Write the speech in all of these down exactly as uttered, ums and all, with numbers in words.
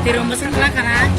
Di rumah sekolah kana.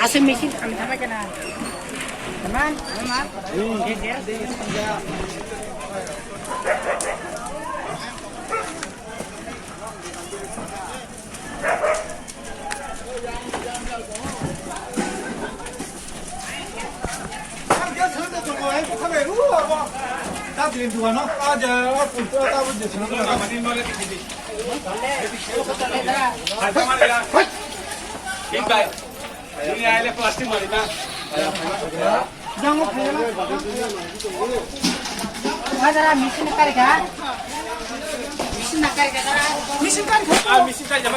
Asal mesin kami sama kena. Teman, teman. Madara machine karika. Machine karika. Machine karika. Ah, machine karika.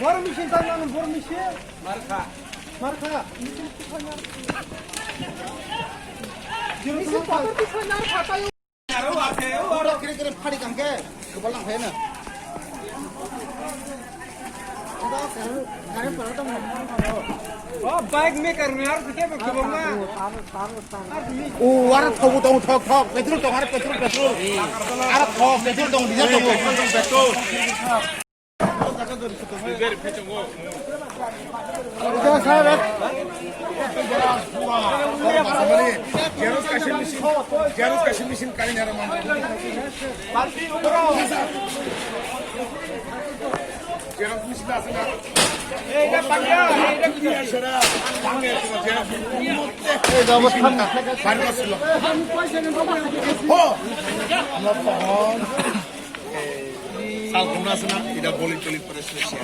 Bor machine ta nang bor machine. Markha. Markha. Machine ta nang. Oro kiri kiri phari kangke, kebal nang phai na. Oh, bike maker ni aro kete ba kebal na. O, aro thogu tong thok thok, petrol tong, aro petrol, petrol. Aro thok, petrol tong, diesel tong, petrol tong, petrol. Xerox kaisa machine, xerox kaisa machine kari nara man. Xerox machine ase na? Ei, da panya, ei, da panya. Sera, panya, xerox machine. Ei, da bos panya. Bari bos lo. Ho. Mo pahon. Sal guna sena, ida boli toli pore sesi.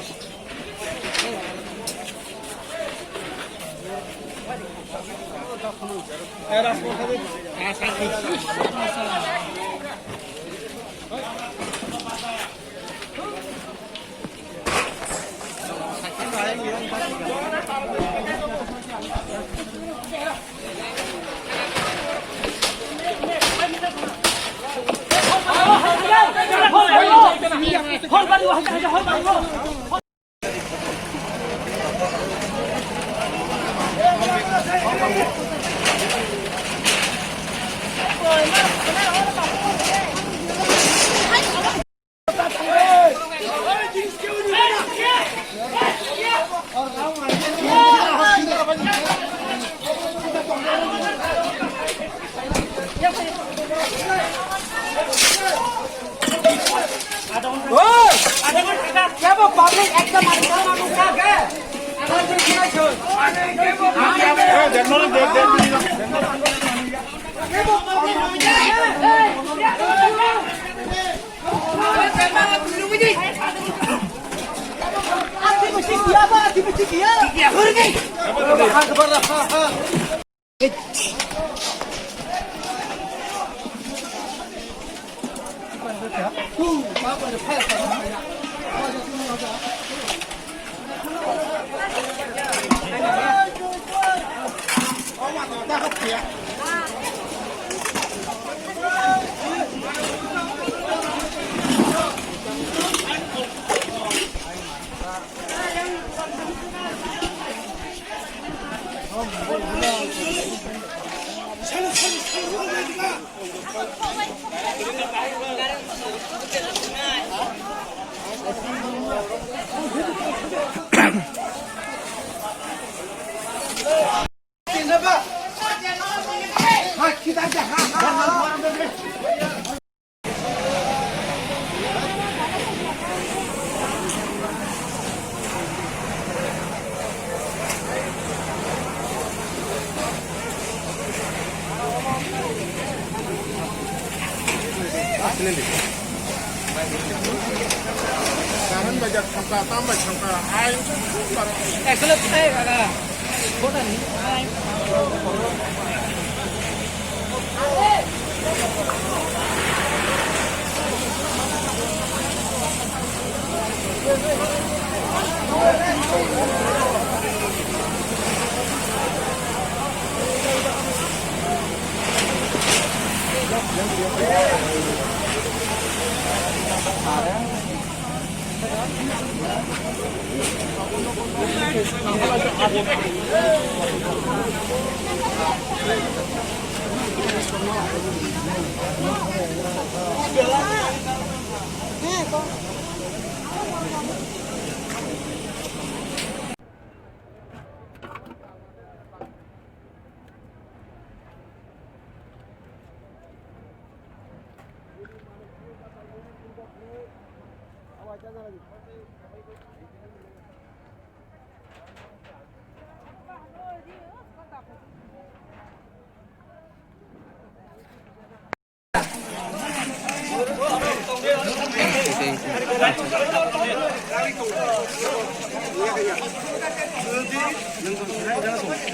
Karan bai jak thangka, tam bai thangka, ai.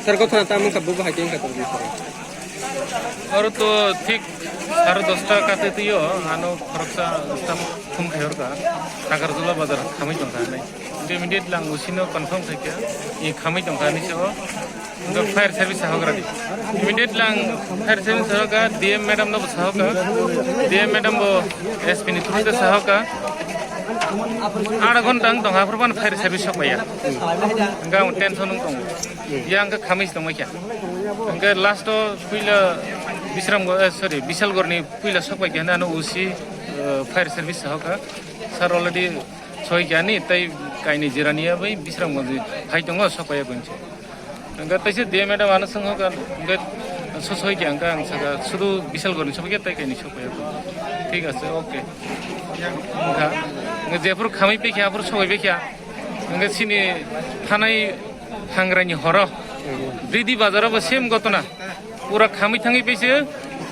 Sir, kotha tamo ka bubo hai khe wngkha tor sir. Oro to thik sare dosta kate twi o, ano khoroksa staff phone khai hor kha, Takarjala bazar khamwi tong kha hinwi. Immediate lang usino confirm khai kha, i khamwi tong kha hinwi se o. Hingke fire service sahogra di. Immediate lang fire service sahoka, D M madam no bo sahoka. D M madam bo S P ni through te sahoka. Ada ghonta wng tong, aphuru phano fire service sok maya. Hingke ang tension wng tongo. Yang khe khamwi se tongmai kha. Hingke last o puila Bisramgo, eh, sorry, Bisalgor ni puila sok pai kha, ano O C, eh, fire service sahoka. Sir already soi kha ni, tai kaini jirani ya bai Bisramgo ni phai tongo, sok pai ya gonse. Hingke teisa D M madam ano swngo ka, hingke so soi khe ang ka, ang saka, sudu Bisalgor ni soi khe tai kaini soi khe. Thik ase, okay. Hingke, hingke jephuru khamwi pekha, aphuru soi pekha. Hingke sini thanai hangrani horo. Ridi bazar bo same gotona. Pura khamwi thangwi pese,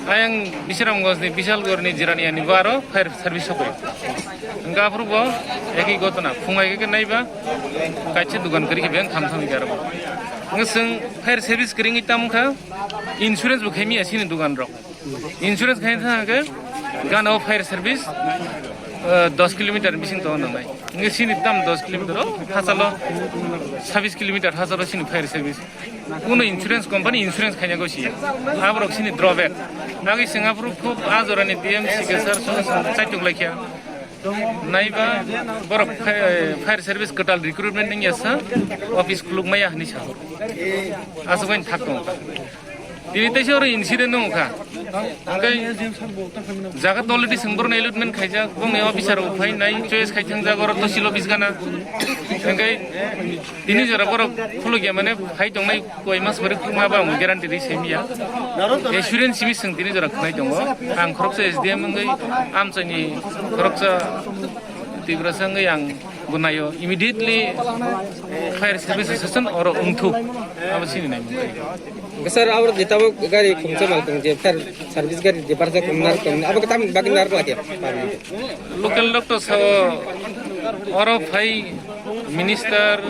ayang Bisramganj ni Bisalgor ni jirani ani bo aro fire service sokoi. Hingke aphuru bo eki gotona, phungai khe naiba, kaisa dukan kari khe beng kham thangwi khe aro bo. Hingke chwng fire service kringwi tamo kha, insurance bo khaimya sini dukan rok. Insurance khaina thang khe gana o fire service, eh, dos kilometer bising tongo nangnai. Hingke sini tam dos kilometer o hachalo sabis kilometer hachalo sini fire service. Kuno insurance company insurance khaina go siya. Aborok sini drawback. Nagi Singapore khub a jorani D M C ke sir song song chaituk laikya. Naiba borok fire, fire service kwtal recruitment wngya sa office khuluk maya hinwi sa. Aswk bai thak tong. Tini teisa oro incident wng kha. Hingke jaga toledi seng borok elutment khaijak, bongni officer rok phai nai choice khai thangjak oro tosil office gana. Hingke tini jora borok khulukya mane phai tongnai koi mas pore khulukma ba ang guarantee ri semiya. Assurance simi seng tini jora khnai tongo. Ang khoroksa S D M wngwi amchaini khoroksa Tiprasa wngwi ang Nayo immediately fire service station oro wngthuk, abo chini nai. Sir, abo je tabuk gari khumsa mal tong je fire service gari je barja tong nar tong, abo tam bagwi nar lage. Local doctor sao oro phai, minister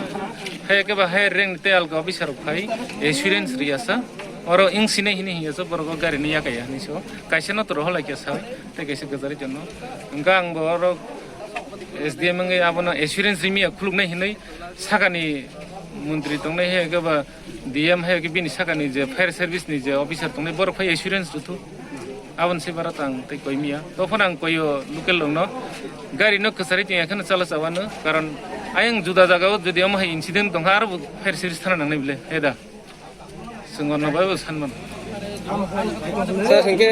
hai ke ba hai rank te alka officer phai assurance riyasa. Oro ing sine hini hiya so borok gari ni yakaya ni so. Kaisa no toro holai kya sa, te kaisa gajari jono. Engka ang bo oro S D M wngwi abono assurance rimiya khuluknai hinwi sakani montri tongnai hai ke ba D M hai ke bini sakani je fire service ni je officer tongnai borok phai assurance rwthu. Aboni se bara tang tei koimiya. Tophano ang koyo local rokno gari no kwchari tongya kheno chala chawano, karon ayang juda jagao jodi omo hai incident tongkha aro bo fire service thana nangnai bile heda. Chwng orno bai bo sanmano. Sir, hwnkhe,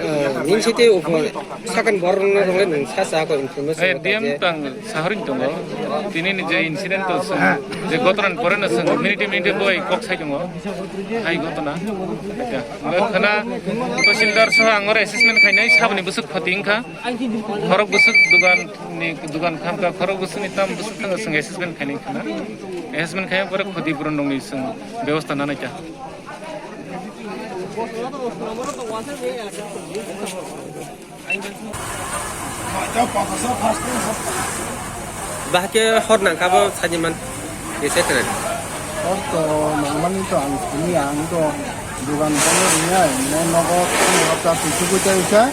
eh, nini site upor sakani borok rwngna rwngwi nwng sa sa ko information Eh, rwkha D M je. Tang saharing tongo. Tini ni je incident to chwng, je gotran pore no chwng minute minute boi kok sai tongo. Hai gotona. Ya. Khana Tahsildar soho ang oro assessment khainai saboni bwswk khoti wngkha. Khorok bwswk dugan ni dugan khamkha, khorok bwswk ni tam bwswk thangkha chwng assessment khainai khana. Assessment khaina pore khoti puron rokni chwng bebosta nanai kha. Bahai khe hor nangkha bo sadi man, ese khna. Hor to nangmani to ang sini, ang to dugan kono rinai, ne nogo hapta tuichugwi tei khe,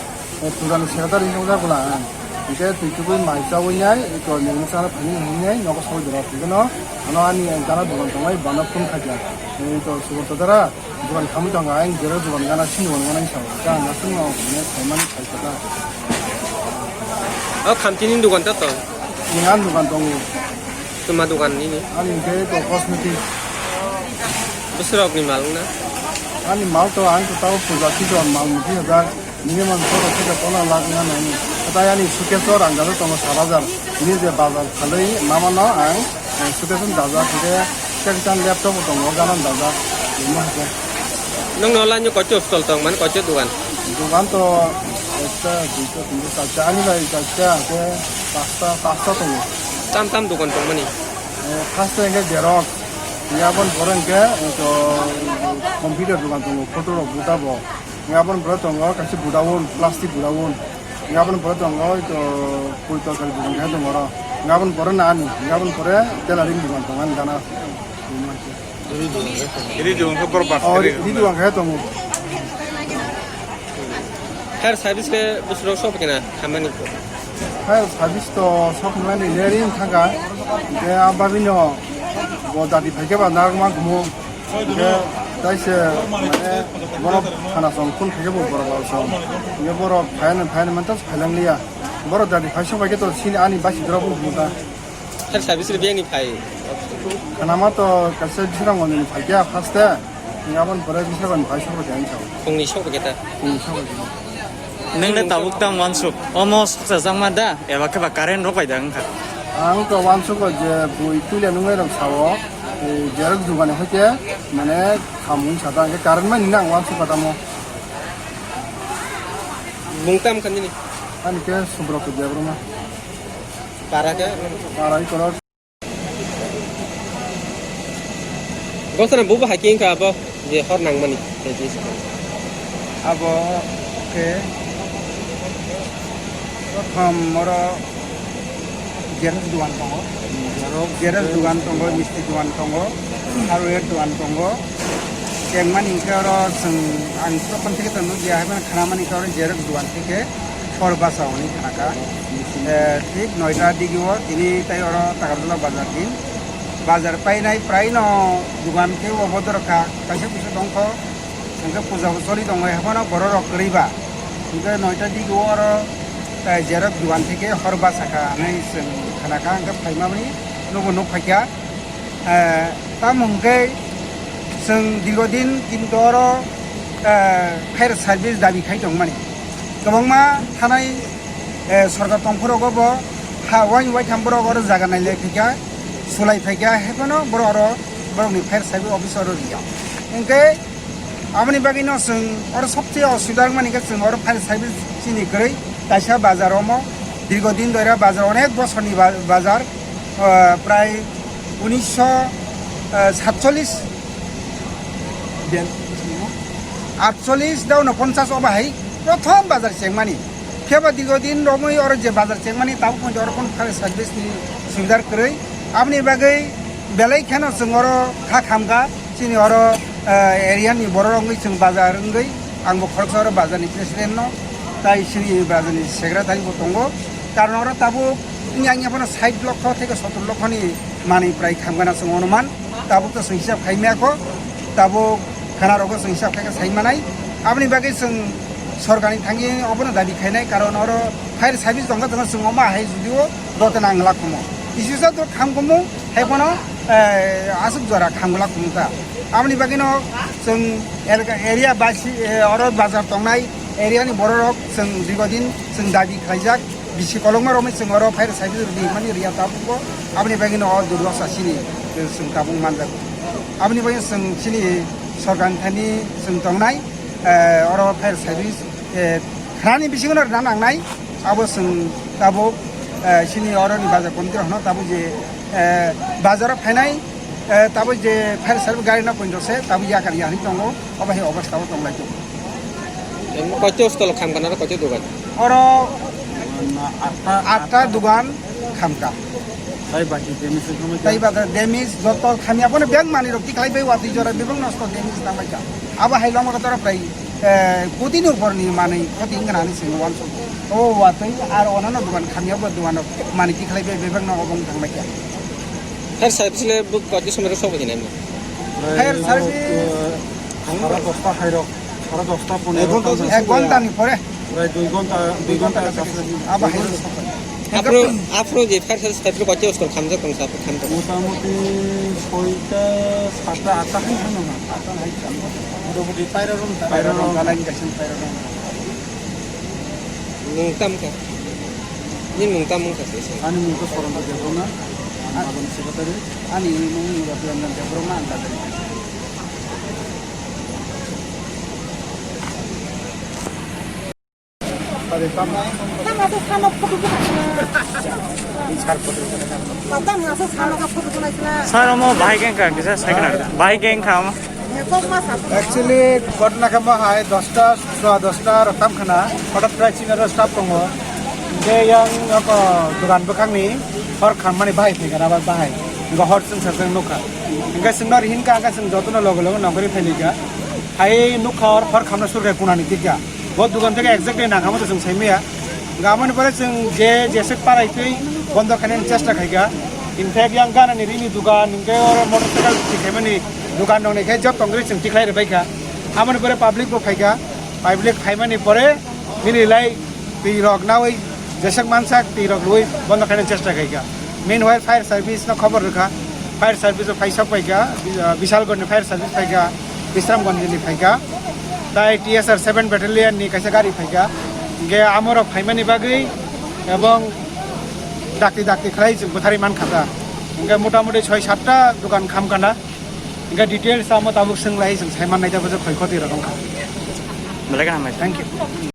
eh, puja ni secretary wngkha bwla ang. Hingke tuichugwi mai chawi nai, to nini chana phani hinwi nai, nogo soi dora phigeno, ano ani gana dugan tongnai, bana phone khaikha. Eh, to subo to dara, Dugan khamwi tongo, ayang jero dugan gana sini wan gana sa. Ka na sini wan ne thaimani thaikha. O khamtini dugan ta tong. Ni an dugan tongo. Tuma dugan nini? Ani ke to cosmetic. Busrok ni mal na? Ani mal to ang to tao puja ki don mal muti hajar. Nini man to to to na lag na nani. Kata yani suke so rang da tongo sat hajar. Ni je bazar khalai mama no ang. Ang suke sun dajak, hingke keksan laptop bo tongo, ganan dajak, imo hingke. Nong no lanyo kocho stall tong man, kocho dugan? Dugan to ekta, duita, tinta, charta, ani bai charta, hingke pasta, pasta tongo. Tam tam dugan tong mani? Eh, first hingke xerox, yabon pore hingke, eh, to computer dugan tongo, photo rok buta bo. Yabon pore tongo, kaisa budaun, plastic budaun. Ngabon pore tongo, to pul torkari dugan khe tongo oro. Ngabon pore na ani, ngabon pore tailoring dugan tongo ani gana. Ri dugan khe borok bas Oh, kari ri dugan khe tongo. Fire service khe busuro sok kena hamani. Fire service to sok mani leri thanga. Je ababino bo dadi phai khe ba narwkma gumo. Hingke taise mane borok khana song phone khaikhe bo borok rok song. Hingke borok phaiya no phaiya no mantas phailang liya. Borok dadi phai sok bai khe to sini ani basi drop wng muta. Sir, service rw biyang ni phai. Khana ma to kaisa bisrang wngni phai khe first te. Hingke aboni pore bisrang wngni phai sok bai khe ang sao. Phungni sok bai khe ta. Phungni sok bai khe. Nung le tabuk tang wansuk. Omo saksa jakma da? Eba khe ba current rok bai da wngkha? Ang to wansuk o je bui tuile nunglai rok sao, eh, jerok dugani hoite mane khamung sata hingke current mani nang wansuk ka tamo. Bung tam khan nini? Ani ke Subrata Debbarma. Para ke? Para i korok. Gosana bubo hai khe wngkha abo je hor nangmani. Abo khe prothom oro xerox dugan tongo. Xerox dugan tongo, misti dugan tongo, hardware dugan tongo. Chengmani hwnkhe oro chwng ang prothom theke to nukya, haiphano khanamani hwnkhe oro xerox dugan theke. Hor basa hwnwi khanakha. Eh, thik noita digi o tini tai oro Takarjala bazar din. Bazar painai prai no dugan khe o bodorok kha, kaisa kuisa tongkho. Hwnkhe puja bo choli tongo, haphano borok rok kwrwi ba. Hwnkhe noita digi o oro, eh, xerox dugan theke hor basa kha hwnwi chwng khanakha, hwnkhe phaimani nugo nuk phaikha. Eh, tamo hwnkhe chwng dirgo din kinto oro, eh, fire service dabi khai tongmani. Kwbangma thanai, eh, sorkar tongphuru rogo bo ha wain waitham borok oro jaga nailai phaikha, sulai phaikha, hephano borok oro borokni fire service office oro rio. Hwnkhe Aboni bagwino chwng oro sobse osubida wngmani khe chwng oro fire service chini kwrwi kaisa bazar omo dirgo din doira bazar onek bosorni ba-, bazar. Ah, prai unisho satcholish, atcholish da unoponchas obo hai prothom bazar chengmani. Phiya ba dirgo din romwi oro je bazar chengmani, tabuk pon oro kon fire service ni subidar kwrwi. Aboni bagwi belai kheno chwng oro kha khamkha. Chini oro, ah, area ni borok wngwi chwng bazar wngwi, ang bo khoroksa oro bazar ni president no, tai chini bazar ni secretary bo tongo. Karon oro tabuk wngya wngya phano sait lokho theke sotor lokho ni manwi prai khamgana chwng onuman. Tabuk to chwng hisab khai maya kho, tabuk khana rogo chwng hisab khai khe sai manai. Aboni bagwi chwng sorkar ni thangwi obono dabi khainai, karon oro fire service tongkha tongkha chwng omo hai judio dotana ang lakhomo. Kisusa to khamkhomo, hai phano, eh, aswk jora khamglak phunukha. Aboni bagwino chwng elka-, area basi, eh, oro bazar tongnai area ni bororok chwng dirgodin chwng dabi khlaijak, bisi kolokma romwi chwng oro fire service rwdi hwnmani riya tabukbo. Aboni bagwino o durdosa chini chwng tabuk manjak. Aboni bagwino chwng chini sorkar ni thani chwng tongnai, eh, oro fire service, eh, khrani bisingo rwna nangnai. Abo chwng tabuk, eh, chini oroni bazar committee rok hwnno tabuk je, eh, bazaro phainai, eh, tabuk je fire service gari no poito se tabuk yakar ya hinwi tongo, obo hai obostha o tonglai tongo. Em, koito stall khamkha na koito dogan? Oro atta, atta dogan khamkha. Tai baki damage wngkha. Tai bada damage joto khamya bono bag manwi rok tikhlai bai watwi jora bebak nosto damage nanglaikha. Abo hai lama kotor prai, eh, koti ni upor ni manwi koti wngkha hinwi swngo wansuk. O watwi ar onano dogan khamya bo dogan rok manwi tikhlai bai bebak no obo wng thanglaikha. Fire service le bo koti somoi rok sok bai hinai mo? Fire service, eh, sara dosta hai rok. Sara dosta pondro. Ek ghonta ni pore. Prai dui ghonta, dui ghonta. Abo hai. Aphuru, aphuru je fire service, aphuru koito stall khamjak tong sa, khamjak? Motamuti soita, satta, atta hai thangno na. Atta hai thangno. Motamuti paira room, paira room, dalai ni kaisa paira room. Mung tam kha? Ni mung tam wngkha se? Ani mung khe Sorondro Debbarma, ang aboni secretary. Ani mung Ratiranjan Debbarma, ang dalai ni kaisa. Sir, omo bahai khe wngkha, kisa sai khna rwdi. Bahai khe wngkha omo. Actually, ghotona khe omo hai dosta, swa dosta rok tam khna, hothat khe chini oro staff tongo. Hwnkhe yang oko dogan bwkhakni hor khammani bahai phaikha, rubber bahai. Hwnkhe hor chwng sa chwng nukha. Hwnkhe chwngno ri hinkha, hwnkhe chwng jotono loge loge nongkhorwi phailikha. Hai nukha hor, hor khamna surkha kunani tikha. Bo dogan theke exactly nangkha mo to chwng sai maya. Hwnkhe aboni pore chwng je jeswk parai twi bondo khainani chesta khaikha. In fact, yang ganani rini dogan, hwnkhe oro motorcycle thik khaimani dogan rokni khe joto wngwi chwng tikhlai rwbaikha. Aboni pore public bo phaikha. Public phaimani pore nini lai twi rok nawi jeswk mansak twi rok rwui bondo khainani chesta khaikha. Meanwhile, fire service no khobor rwkha. Fire service o phaisok paikha, Bi-, ah, Bisalgor ni fire service phaikha, Bisramganj ni phaikha. Tai T S R seven battalion ni kaisa gari phaikha. Hwnkhe amorok phaimani bagwi ebong dakti dakti khlai chwng bwtharwi mankha ta. Hwnkhe motamuti soi satta dogan khamkha na. Hwnkhe details amo tabuk swnglai chwng sai mannai ta bwswk khoi khoti rok wngkha. Belai kheno hambai. Thank you.